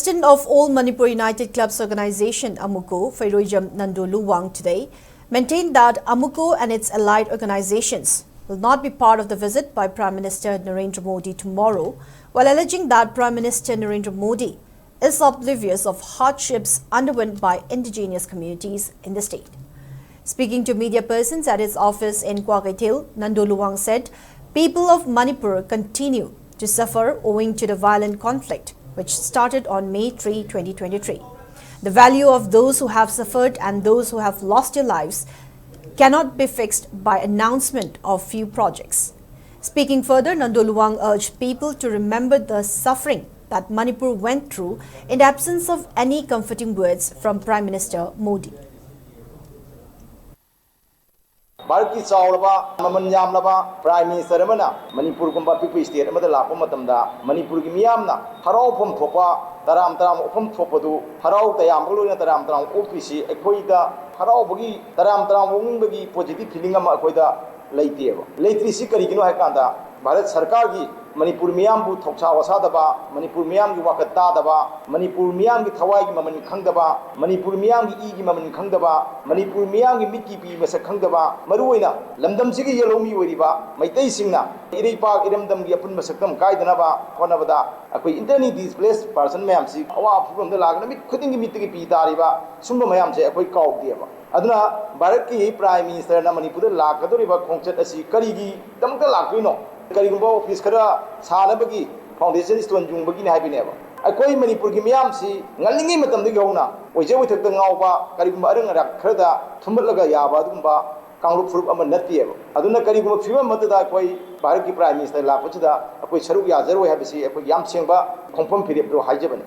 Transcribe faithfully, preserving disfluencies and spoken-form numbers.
President of All Manipur United Clubs Organization, AMUCO, Fairoijam Nandu Luwang today maintained that AMUCO and its allied organizations will not be part of the visit by Prime Minister Narendra Modi tomorrow, while alleging that Prime Minister Narendra Modi is oblivious of hardships underwent by indigenous communities in the state. Speaking to media persons at his office in Kwakeithel, Nandu Luwang said people of Manipur continue to suffer owing to the violent conflict which started on May three, twenty twenty-three. The value of those who have suffered and those who have lost their lives cannot be fixed by announcement of few projects. Speaking further, Nandu Luwang urged people to remember the suffering that Manipur went through in the absence of any comforting words from Prime Minister Modi. ꯚꯥꯔꯠꯀꯤ ꯆꯥꯎꯔꯕ ꯃꯃꯜ ꯌꯥꯝꯂꯕ prime minister ꯑꯃꯅ ꯃꯅꯤꯄꯨꯔꯒꯨꯝꯕ ꯑꯄꯤꯛꯄ state ꯑꯃꯗ ꯂꯥꯛꯄ ꯃꯇꯝꯗ ꯃꯅꯤꯄꯨꯔꯒꯤ ꯃꯤꯌꯥꯝꯅ ꯍꯔꯥꯎꯐꯝ ꯊꯣꯛꯄ ꯇꯔꯥꯝ ꯇꯔꯥꯝ ꯑꯣꯛꯐꯝ ꯊꯣꯛꯄꯗꯨ ꯍꯔꯥꯎ ꯇꯌꯥꯝꯕꯒ ꯂꯣꯏꯅ ꯇꯔꯥꯝ ꯇꯔꯥꯝ ꯑꯣꯛꯇ꯭ꯔꯤꯁꯤ ꯑꯩꯈꯣꯏꯗ ꯍꯔꯥꯎꯕꯒꯤ ꯇꯔꯥꯝ ꯇꯔꯥꯝ ꯑꯣꯛꯅꯤꯡꯕꯒꯤ ꯄꯣꯖꯤꯇꯤꯚ ꯐꯤꯂꯤꯡ ꯑꯃ ꯑꯩꯈꯣꯏꯗ ꯂꯩꯇꯦꯕ꯫ ꯂꯩꯇ꯭ꯔꯤꯁꯤ ꯀꯔꯤꯒꯤꯅꯣ ꯍꯥꯏ ꯀꯥꯟꯗ ꯚꯥꯔꯠ ꯁꯔꯀꯥꯔꯒꯤ ꯃꯅꯤꯄꯨꯔ ꯃꯤꯌꯥꯝꯕꯨ ꯊꯧꯁꯥ ꯋꯥꯁꯥꯗꯕ, ꯃꯅꯤꯄꯨꯔ ꯃꯤꯌꯥꯝꯒꯤ ꯋꯥꯈꯜ ꯇꯥꯗꯕ, ꯃꯅꯤꯄꯨꯔ ꯃꯤꯌꯥꯝꯒꯤ ꯊꯋꯥꯏꯒꯤ ꯃꯃꯜ ꯈꯪꯗꯕ, ꯃꯅꯤꯄꯨꯔ ꯃꯤꯌꯥꯝꯒꯤ ꯏꯒꯤ ꯃꯃꯜ ꯈꯪꯗꯕ, ꯃꯅꯤꯄꯨꯔ ꯃꯤꯌꯥꯝꯒꯤ ꯃꯤꯠꯀꯤ ꯄꯤ ꯃꯁꯛ ꯈꯪꯗꯕ, ꯃꯔꯨꯑꯣꯏꯅ ꯂꯝꯗꯝꯁꯤꯒꯤ ꯌꯦꯜꯍꯧꯃꯤ ꯑꯣꯏꯔꯤꯕ ꯃꯩꯇꯩꯁꯤꯡꯅ ꯏꯔꯩꯄꯥꯛ ꯏꯔꯝꯗꯝꯒꯤ ꯑꯄꯨꯟꯕ ꯁꯛꯇꯝ ꯀꯥꯏꯗꯅꯕ ꯍꯣꯠꯅꯕꯗ ꯑꯩꯈꯣꯏ internally displaced person ꯃꯌꯥꯝꯁꯤ ꯑꯋꯥꯕ ꯐꯤꯕꯝꯗ ꯂꯥꯛꯑꯒ ꯅꯨꯃꯤꯠ ꯈꯨꯗꯤꯡꯒꯤ ꯃꯤꯠꯇꯒꯤ ꯄꯤ ꯇꯥꯔꯤꯕ ꯁꯨꯝꯕ ꯃꯌꯥꯝꯁꯦ ꯑꯩꯈꯣꯏ ꯀꯥꯎꯗꯦꯕ꯫ ꯑꯗꯨꯅ ꯚꯥꯔꯠꯀꯤ ꯄ꯭ꯔꯥꯏꯝ ꯃꯤꯅꯤꯁꯇꯔꯅ ꯃꯅꯤꯄꯨꯔꯗ ꯂꯥꯛꯀꯗꯧꯔꯤꯕ ꯈꯣꯡꯆꯠ ꯑꯁꯤ ꯀꯔꯤꯒꯤꯗꯃꯛꯇ ꯂꯥꯛꯇꯣꯏꯅꯣ? ꯀꯔꯤꯒꯨꯝꯕ ꯑꯣꯐꯤꯁ ꯈꯔ ꯁꯥꯅꯕꯒꯤ ꯐꯥꯎꯟꯗꯦꯁꯟ ꯁ꯭ꯇꯣꯟ ꯌꯨꯡꯕꯒꯤꯅꯤ ꯍꯥꯏꯕꯅꯦꯕ꯫ ꯑꯩꯈꯣꯏ ꯃꯅꯤꯄꯨꯔꯒꯤ ꯃꯤꯌꯥꯝꯁꯤ ꯉꯜꯂꯤꯉꯩ ꯃꯇꯝꯗꯒꯤ ꯍꯧꯅ ꯑꯣꯏꯖ ꯑꯣꯏꯊꯛꯇ ꯉꯥꯎꯕ, ꯀꯔꯤꯒꯨꯝꯕ ꯑꯔꯪ ꯑꯔꯥꯛ ꯈꯔꯗ ꯊꯨꯝꯕꯠꯂꯒ ꯌꯥꯕ ꯑꯗꯨꯒꯨꯝꯕ ꯀꯥꯡꯂꯨꯞ ꯐꯨꯔꯨꯞ ꯑꯃ ꯅꯠꯇꯦꯕ꯫ ꯑꯗꯨꯅ ꯀꯔꯤꯒꯨꯝꯕ ꯐꯤꯕꯝ ꯑꯃꯠꯇꯗ ꯑꯩꯈꯣꯏ ꯚꯥꯔꯠꯀꯤ ꯄ꯭ꯔꯥꯏꯝ ꯃꯤꯅꯤꯁꯇꯔ ꯂꯥꯛꯄꯁꯤꯗ ꯑꯩꯈꯣꯏ ꯁꯔꯨꯛ ꯌꯥꯖꯔꯣꯏ ꯍꯥꯏꯕꯁꯤ ꯑꯩꯈꯣꯏ ꯌꯥꯝ ꯁꯦꯡꯕ ꯈꯣꯡꯐꯝ ꯐꯤꯔꯦꯞꯇꯣ ꯍꯥꯏꯖꯕꯅꯤ꯫